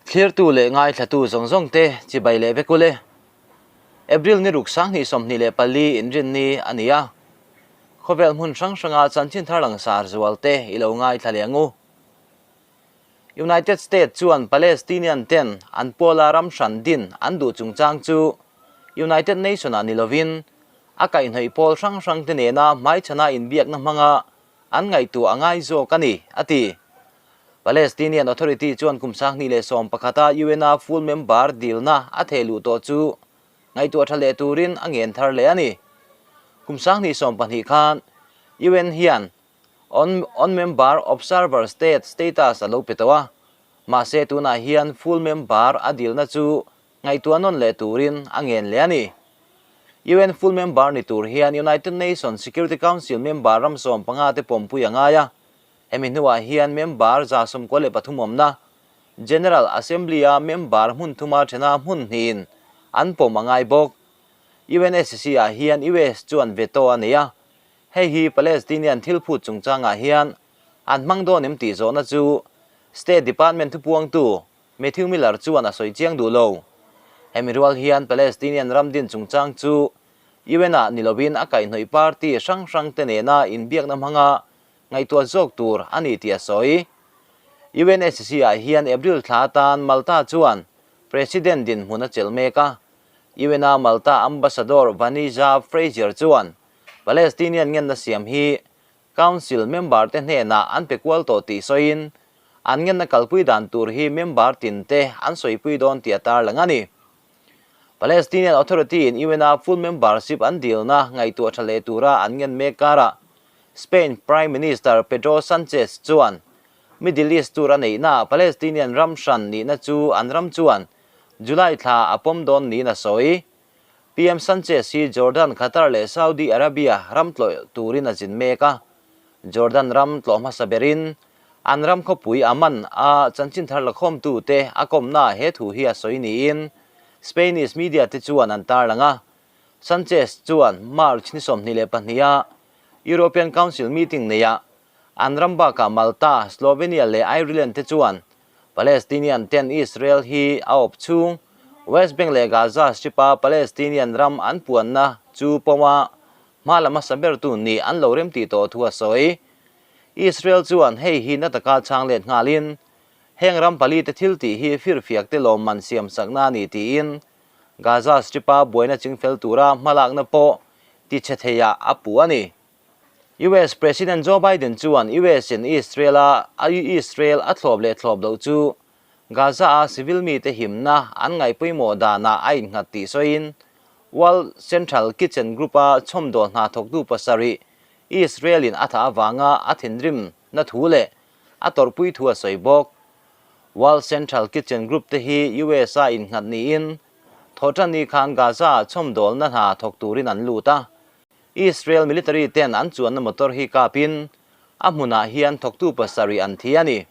Thlirtu leh ngaithlatu zawng zawng te chibai leh vek ule. April ni ruk 2024 inrinni a ni a. Khawvel hmun hrang hranga chanchin thar langsar zual te i lo ngaithla leh ang u. United States chuan Palestinian ten an puala ram hran din an duh chungchang chu United Nation ah ni lovin a kaihhnawih pawl hrang hrang te nena hmaichhana inbiakna hmanga an ngaihtuah a ngai zawk a ni, a ti. Palestinian Authority chuan kum 2011 a UN-a full member dilna a theh luh tawh chu ngaihtuah tha leh turin a ngen thar leh a ni. Kum 2020 khan UN hian On on member observer state status a lo pe tawh a, mahse tunah hian full member a dilna chu ngaihtuah nawn leh turin a ngen leh a ni. UN full member ni tur hian United Nations Security Council member ram 15 te pawmpui a ngai a, hemi hnuah hian member 93 awmna General Assembly-a member hmun thuma thena hmun hnihin an pawm a ngai bawk. UNSC-ah hian US chuan veto a nei a, Hei hi Palestinian thil phut chungchangah hian an hmang dawn em tih zawhna chu State Department thupuangtu Matthew Miller chuan a sawi chiang duh lo. Hemi rual hian Palestinian ram din chungchang chu UN-ah ni lovin a kaihhnawih party hrang hrangte nena inbiakna hmanga ngaihtuah zawk tur a ni tih a sawi. UNSC-ah hian April thla atan Malta chuan President dinhmun a chelh mek a, UN-a Malta Ambassador Vanessa Frazier chuan Palestinian ngenna siam hi Council member te hnenah an pe kual tawh tih sawiin, an ngenna kalpui dan tur hi member tin te an sawipui dawn tih a tarlang a ni. Palestinian Authority in UN-a full membership an dilna ngaihtuah tha leh tura an ngen mek karah Spain Prime Minister Pedro Sanchez chuan Middle East tur a neihna Palestinian ram hran nihna chu an ram chuan July thla a pawm dawn niin a sawi. PM Sanchez hi Jordan, Qatar leh Saudi Arabia ram tlawh turin a zin mek a. Jordan ram tlawh hmasa berin an ram khawpui Amman a chanchin thar lakhawmtute a kawmnaah he thu hi a sawi niin Spainese media te chuan an tarlang a. Sanchez chuan March ni 22 a European Council meeting neiah an ram bakah Malta, Slovenia leh Ireland te chuan Palestinian ten Israel hi a awp chhung West Bank leh Gaza Strip-a Palestinian ram an puanna chu pawma hma la hmasa bertu nih an lo remtih tawh thu a sawi. Israel chuan hei hi na taka chhang let nghalin heng ram pali te thil tih hi firfiak te lawmman siam sakna a ni tiin Gaza Strip-a buaina chingfel tura hmalakna pawh tichhe theiah a puh a ni. US President Joe Biden chuan US in Israel a Israel a thlawp leh thlawp loh chu Gaza a civil mite himna an ngaihpawimawh danah a innghat tih sawiin World Central Kitchen Group a chhawmdawl hna thawktu pasarih Israel in a thah avanga a thinrim na thu leh a tawrhpui thu a sawi bawk. World Central Kitchen Group te hi US a innghat niin thawhtanni khan Gaza ah chhawmdawlna hna thawk turin an lut a. Israel military ten an chuanna motor hi kapin a hmunah hian thawktu pasarih an thi a ni.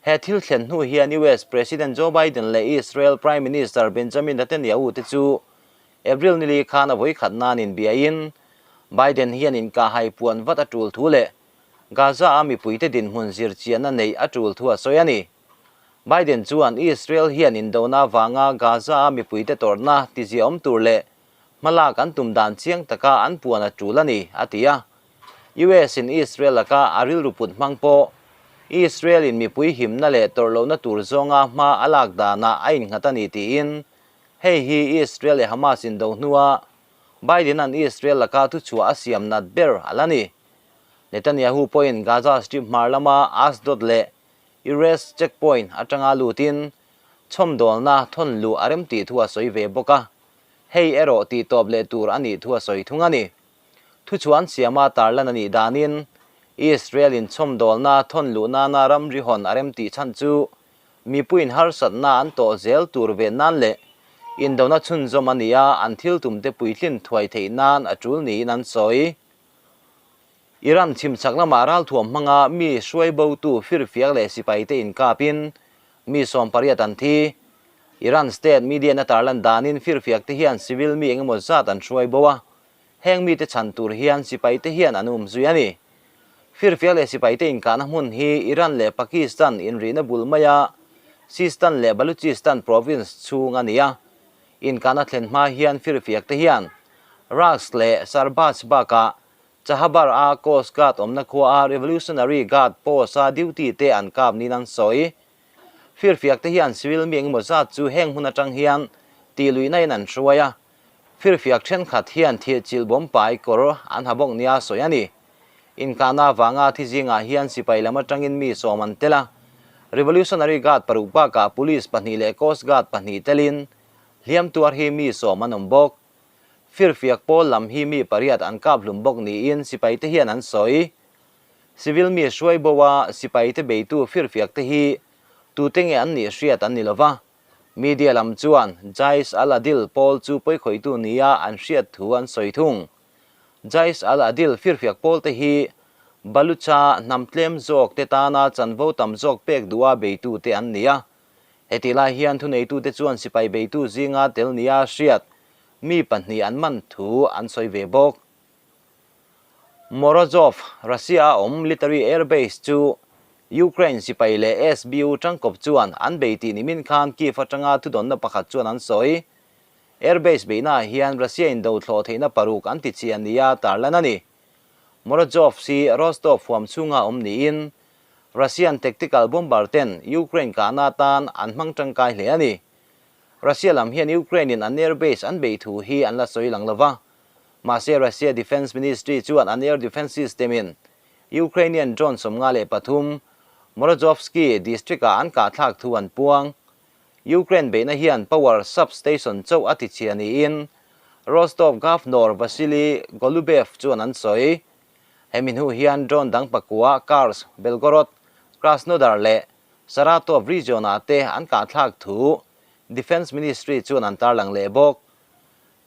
He thil thlen hnu hian US President Joe Biden leh Israel Prime Minister Benjamin Netanyahu te chu April nili khan a vawikhat nan inbiain Biden hian inkahhai puan vat a tul thu leh Gaza-a mipuite dinhmun zirchianna neih a tul thu a sawi a ni. Biden chuan Israel hian indona avanga Gaza-a mipuite tawrhna tiziaawm tur leh Hmalak an tum dan chiang taka an puan a tul a ni, a ti a. US in Israel laka a rilru put hmang pawh Israel in mipui himna leh tawrh lohna tur zawnga hma a lak danah a innghat a ni tiin hei hi Israel leh Hamas indo hnua Biden an Israel laka thuchhuah a siam nat ber a la ni. Netanyahu pawhin Gaza Strip hmar lama Ashdod leh Erez checkpoint atanga lutin chhawmdawlna thawn luh a remtih thu a sawi ve bawk a. Hei erawh tih tawp leh tur a nih thu a sawi thung a ni. Thuchhuan siama tarlan a nih danin Israel in chhawmdawlna thawn luh nana ramri hawn a remtih chhan chu mipuiin harsatna an tawh zel tur ve nan leh indona chhunzawm a ni a, an thil tumte puitlin thuai theih nan a tul niin an sawi. Iran chhimchhak lamah ralthuam hmanga mi hruai botu firfiak leh sipaite inkapin mi 18 an thi. Iran state media in a tarlan danin firfiak te hian civil mi engemaw zat an hruai bo a, heng mite chhan tur hian sipaite hian an um zui a ni. Firfiak leh sipaite inkahna hmun hi Iran leh Pakistan inrihna bul maia Sistan leh Baluchistan province chhung a ni a. Inkahna thlen hma hian firfiak te hian Rasht leh Sarbach bakah Chahabar a Coast Guard awmna khua a Revolutionary Guard post a duty te an kap niin an sawi. Firfiak te hian civil mi engemaw zat chu heng hmun atang hian tih luihna in an hruai a. Firfiak thenkhat hian thihchilh bawm pai kawr an ha bawk nia sawi a ni. Inkahna avanga thi zingah hian sipai lam atangin mi sawm an tel a, Revolutionary Guard paruk bakah Police pahnih leh Coast Guard pahnih telin hliam tuar hi mi sawm an awm bawk. Firfiak pawl lam hi mi pariat an kap hlum bawk niin sipaite hian an sawi. Civil mi hruai bo a sipaite beitu firfiak te hi tute nge an nih hriat an ni lova, media lam chuan Jaish al-Adil pawl chu pawikhawihtu nia an hriat thu an sawi thung. Jaish al-Adil firfiak pawlte hi Balucha hnam tlem zawk te tana chanvo tam zawk pek duha beitute an ni a. Hetih lai hian thuneitute chuan sipai beitu zinga tel nia hriat mi pahnih an man thu an sawi ve bawk. Morozov, Russia-a awm military airbase chu Ukraine sipai leh SBU tangkawp chuan an bei tih nimin khan Kyiv atanga thudawnna pakhat chuan an sawi. Airbase beihnaah hian Russia in do thlawh theihna paruk an ti chiah nia tarlan a ni. Morozov hi Rostov huam chhunga awm niin Russian tactical bomber ten Ukraine kahna atan an hmang tangkai hle a ni. Russia lam hian Ukraine in an airbase an beih thu hi an la sawi lang lova. Mahse Russia Defence Ministry chuan an air defence system in Ukrainian drone 53 Morozovsky district ah an kahthlak thu an puang. Ukraine beihna hian power sub-station chauh a ti chhia niin Rostov Governor Vasily Golubev chuan an sawi. Hemi hnu hian drone dang pakua Kursk, Belgorod, Krasnodar leh Saratov region-ah te an kahthlak thu Defence Ministry chuan an tarlang leh bawk.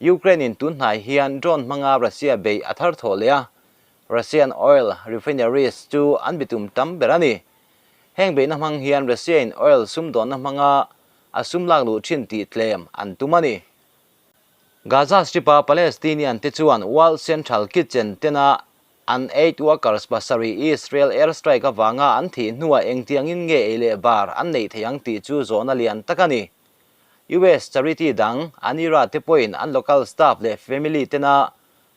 Ukraine-in tun hnai hian drone hmanga Russia beih a thar thawh leh a, Russian oil refineries chu an bitum tam ber a ni. Heng beihna hmang hian Russia-in oil sumdawnna hmanga a sum lak luh thin tih tlem an tum a ni. Gaza Strip-a Palestinian te chuan World Central Kitchen tena an aid workers pasarih Israel airstrike avanga an thih hnuah engtiangin nge ei leh bar an neih theih ang tih chu zawhna lian tak a ni. US charity dang Anira te pawhin an local staff leh family tena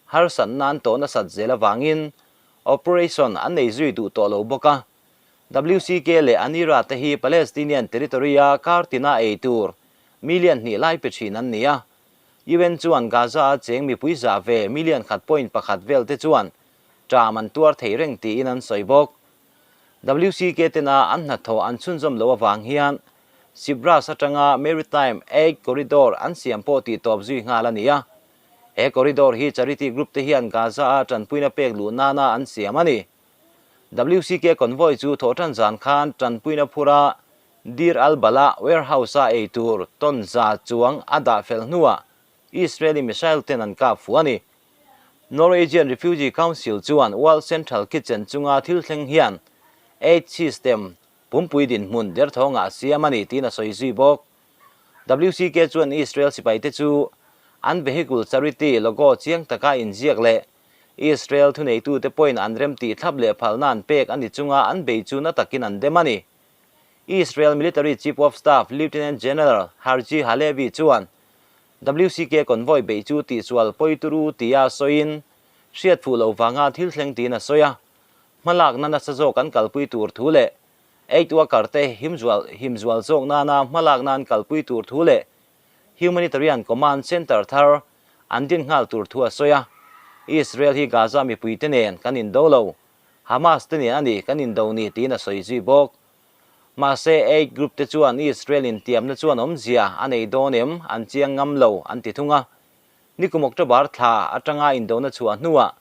harsatna an tawh nasat zel avangin operation an nei zui duh tawh lo bawk a. WCK leh Anira te hi Palestinian territory-a kar tina ei tur million hnih lai pe thin an ni a. UN chuan Gaza-a cheng mipui zah ve million khat point pakhat vel te chuan ṭam an tuar thei reng tiin an sawi bawk. WCK tena an hnathawh an chhunzawm loh avang hian Cyprus atanga Maritime Aid Corridor an siam pawh tihtawp zui nghal a ni a. He corridor hi charity group te hian Gaza-a tanpuina pek luh nana an siam a ni. WCK convoy chu thawhtan zan khan tanpuina phura Deir al-Balah warehouse-a ei tur tawn za chuang a dah fel hnuah Israeli missile ten an kap fuh a ni. Norwegian Refugee Council chuan World Central Kitchen chunga thil thleng hian aid system pumpui dinhmun derthawngah a siam a ni tiin a sawi zui bawk. WCK chuan Israel sipaite chu an vehicle charity logo chiang taka inziak leh Israel thuneitute pawhin an remtih thlap leh phalna an pek a ni chunga an bei chu na takin an dem a ni. Israel Military Chief of Staff Lieutenant General Herzi Halevi chuan WCK convoy beih chu tihsual pawi turu tia sawiin hriat fuh lo vanga thil thleng tiin a sawi a, hmalakna nasa zawk an kalpui tur thu leh Aid worker te himzual himzual zawk nana hmalak nan kalpui tur thu leh Humanitarian Command Centre thar an din nghal tur thu a sawi a. Israel hi Gaza mipui te nen kan indo lo, Hamas te nen a ni kan indo ni tiin a sawi zui bawk. Mahse aid group te chuan Israel intiamna chuan awmzia a nei dawn em an chiang ngam lo an ti thung a. Nikum October thla atanga indona chhuah hnuah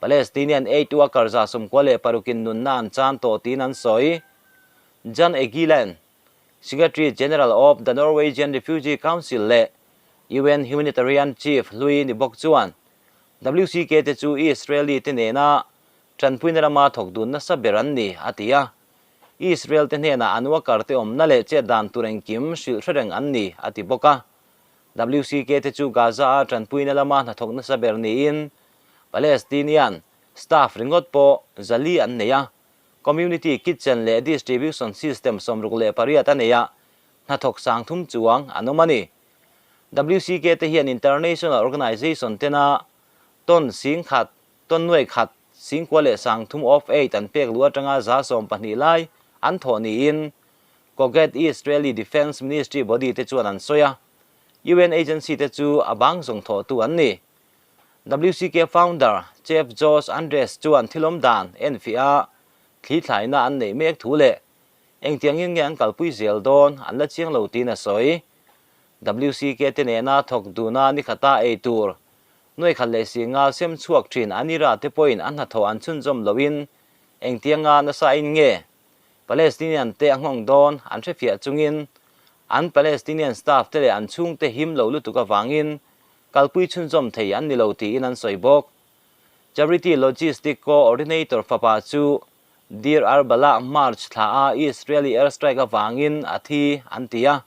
Palestinian aid worker 96 in nunna an chan tawh tiin an sawi. Jan Egeland, Secretary General of the Norwegian Refugee Council leh UN Humanitarian Chief hlui ni bawk chuan WCK te chu Israeli te nena tanpuina lama thawk dun nasa ber an ni, a ti a. Israel te hnenah an worker te awmna leh chet dan tur engkim hrilh hre reng an ni, a ti bawk a. WCK te chu Gaza-a tanpuina lama hnathawk nasa ber niin Palestinian staff ringawt pawh 400 an nei a, community kitchen leh distribution system 68 a nei a. hnathawk 3000 chuang an awm a ni. WCK te hian international organization tena ton 10,000, ton 100,000, 9,300 of aid an pek luh atanga 12% lai an thawh niin Cogat Israeli Defence Ministry body te chuan an sawi a, UN agency te chu a bang zawng thawhtu an ni. WCK founder Chef Josh Andres chuan thilawm dan enfiah a, thli thlaina an neih mek thu leh engtiangin nge an kalpui zel dawn an la chiang lo tiin a sawi. WCK te nena thawk duna nikhata ei tur 150 sem chhuak thin Anira te pawhin a hnathawh an chhunzawm loin engtianga nasa in nge Palestinian te a nghawng dawn an hrefiah chungin an Palestinian staff te leh an chhungte him lo lutuk avangin kalpui chhunzawm thei an ni lo tiin an sawi bawk. Charity Logistic Co-ordinator fapa chu Deir al-Balah March thla a Israeli airstrike avangin a thi an ti a.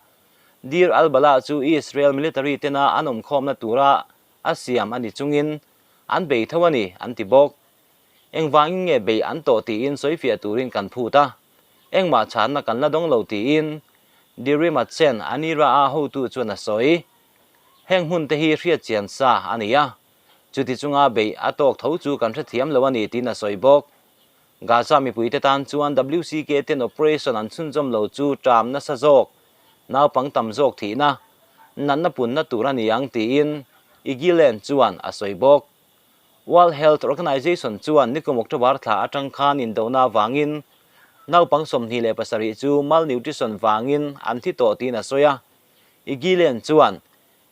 Deir al-Balah chu Israel military tena an awmkhawmna tura a siam a ni chungin an bei tho a ni an ti bawk. Engvangin nge bei an tawh tiin sawifiah turin kan phut a, engmah chhanna kan la dawng lo tiin Dirima Chen Anira a hotu chuan a sawi. Heng hmun te hi hriat chian sa a ni a, chuti chunga beih a tawk tho chu kan hrethiam lo a ni tiin a sawi bawk. Gaza mipuite tan chuan WCK ten operation an chhunzawm lo chu ṭam nasa zawk, naupang tam zawk thihna, natna punna tur a ni ang tiin Igilen chuan a sawi bawk. World Health Organization chuan nikum October thla atang khan indona avangin naupang 27 chu malnutrition vangin an thi tawh tiin a sawi a. Igilen chuan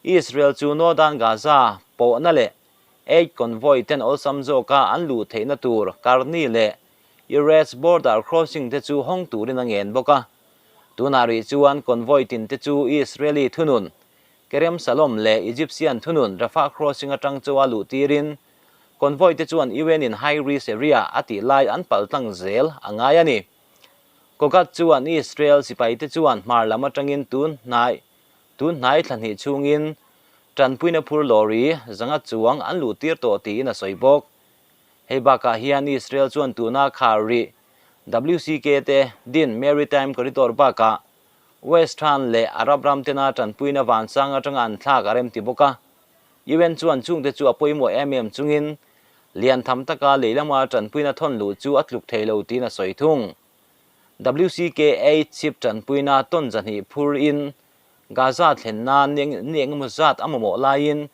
Israel chu Northern Gaza pawhna leh aid convoy ten awlsam zawka an luh theihna tur Karni leh Erez border crossing te chu hawng turin a ngen bawk a. Tunah rih chuan convoy tin te chu Israeli thunun Kerem Shalom leh Egyptian thunun Rafah crossing atang chawa luh tirin convoy te chuan UN in high risk area a tih lai an pal tlang zel a ngai a ni. Kogat chuan Israel sipai te chuan hmar lam atangin tun hnai tun hnai thla hnih chhungin tanpuina phur lorry 500 chuang an luh tir tawh tiin a sawi bawk. Hei bakah hian Israel chuan tuna khar rih WCK te din maritime corridor bakah Western leh Arab ram tena tanpuina vansang atanga an thlak a rem ti bawk a. UN chuan chungte chu a pawimawh em em chungin lian tham taka lei lama tanpuina thawn luh chu a tluk thei lo tiin a sawi thung. WCK chip tanpuina tawn 200 phur in Gaza thlen nan ni engemaw zat a mamawh laiin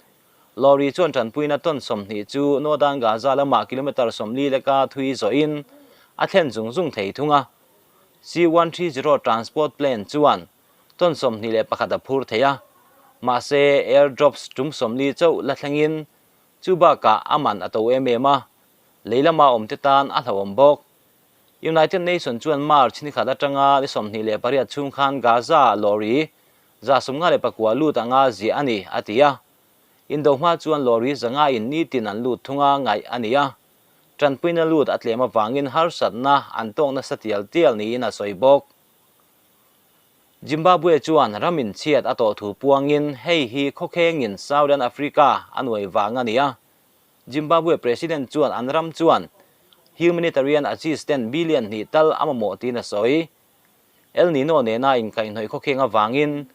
lorry chuan tanpuina tawn 20 chu Northern Gaza lamah kilometre 40 leka thui zawhin a thlen zung zung thei thung a. C-130 transport plane chuan ton 21 a phur thei a, mahse airdrops tum 40 chauh la thlengin chu bakah a man a to em em a, lei lama awmte tan a hlauhawm bawk. United Nations chuan March ni khat atanga ni 28 chhung khan Gaza lorry 159 lut anga ziah a ni, a ti a. Indo hma chuan lorry 500 in nitin an lut thunga ngaih a ni a. Tanpuina lut a tlem avangin harsatna an tawk nasa tial tial niin a sawi bawk. Zimbabwe chuan ram inchhiat a tawh thu puangin hei hi khawkhengin Southern Africa a nuai vang a ni a. Zimbabwe President chuan an ram chuan humanitarian assistance billion 2 tal a mamawh tiin a sawi. El Nino nena inkaihhnawih khawkheng avangin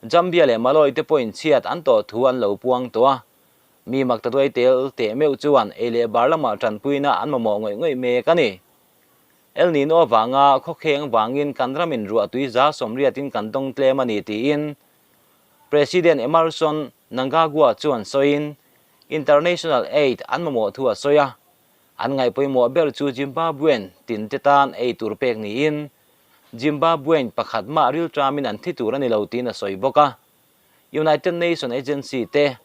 Zambia leh Malawi te pawhin chhiat an tawh thu an lo puang tawh a. Mi maktaduai tel teh meuh chuan ei leh bar lamah tanpuina an mamawh ngawih ngawih mek a ni. El Nino avanga khawkheng vangin kan ramin ruah tui 80% in kan dawng tlem a ni tiin President Emmerson Mnangagwa chuan sawiin international aid an mamawh thu a sawi a. An ngaihpawimawh ber chu Zimbabwean tin te tan ei tur pek niin Zimbabwean pakhat mah rilṭamin an thi tur a ni lo tiin a sawi bawk a. United Nations agency te,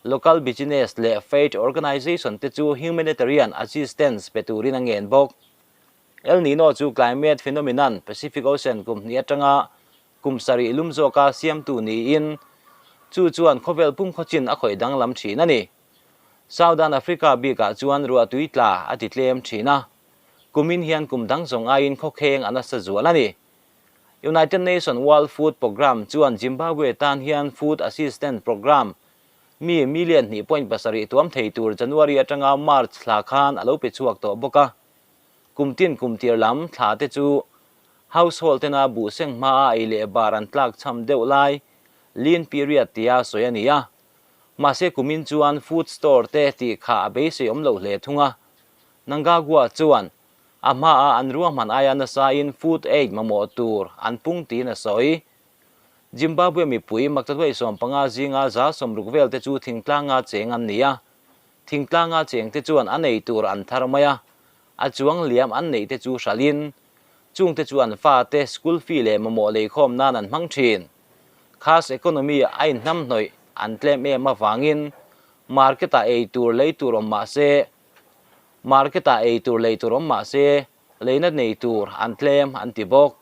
local business leh faith organization te chu humanitarian assistance pe turin a ngen bawk. El Nino chu climate phenomenon Pacific Ocean kum hnih atanga kum sarih lum zawka siamtu niin chu chuan khawvel pum khawchin a khawih danglam thin a ni. Southern Africa bikah chuan ruah tui tla a ti tlem thin a, kumin hian kum dang zawng aiin khawkheng a nasa zual a ni. United Nations World Food Programme chuan Zimbabwe tan hian Food Assistance Programme mi million 2.7 tuam thei tur January atanga March thla khan a lo pe chhuak tawh bawk a. Kum tin kum tir lam thla te chu Household tena buh seng hmaa ei leh bar an tlak chham deuh lai, lean period tia sawi a ni a. Mahse kumin chuan food store te tih kha a beisei awm loh hle thung a. Mnangagwa chuan a hmaa an ruahman aia nasain food aid mamawh tur an pung tiin a sawi. Zimbabwe mipui maktaduai 15 zinga 60% vel te chu thingtlanga cheng an ni a. Thingtlanga cheng te chuan a nei tur an thar mai a, a chuang liam an neih te chu hralhin chungte chu an fate school fee leh mamawh leikhawm nan an hmang thin. Khas economy a inhnamhnawih an tlem em avangin market ah ei tur lei tur awm mah se market ah ei tur lei tur awm mah se leina nei tur an tlem an ti bawk.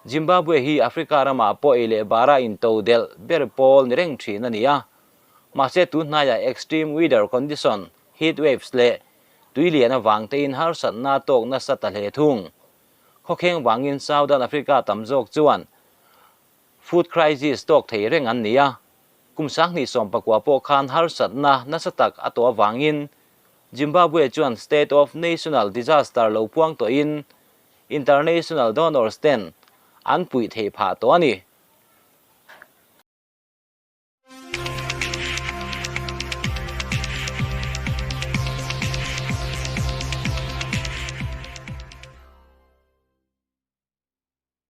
Zimbabwe hi Africa ramah pawh ei leh bara into delh ber pawl ni reng thin a ni a. Mahse tun hnaiah extreme weather condition, heat waves leh tui lian avang tein harsatna tawk nasa ta hle thung. Khawkheng vangin Southern Africa tam zawk chuan food crisis tawk thei reng an ni a. Kum 2019 pawh khan harsatna nasa tak a tawh avangin Zimbabwe chuan state of national disaster lo puang tawhin international donors ten an puih theih phah tawh a ni.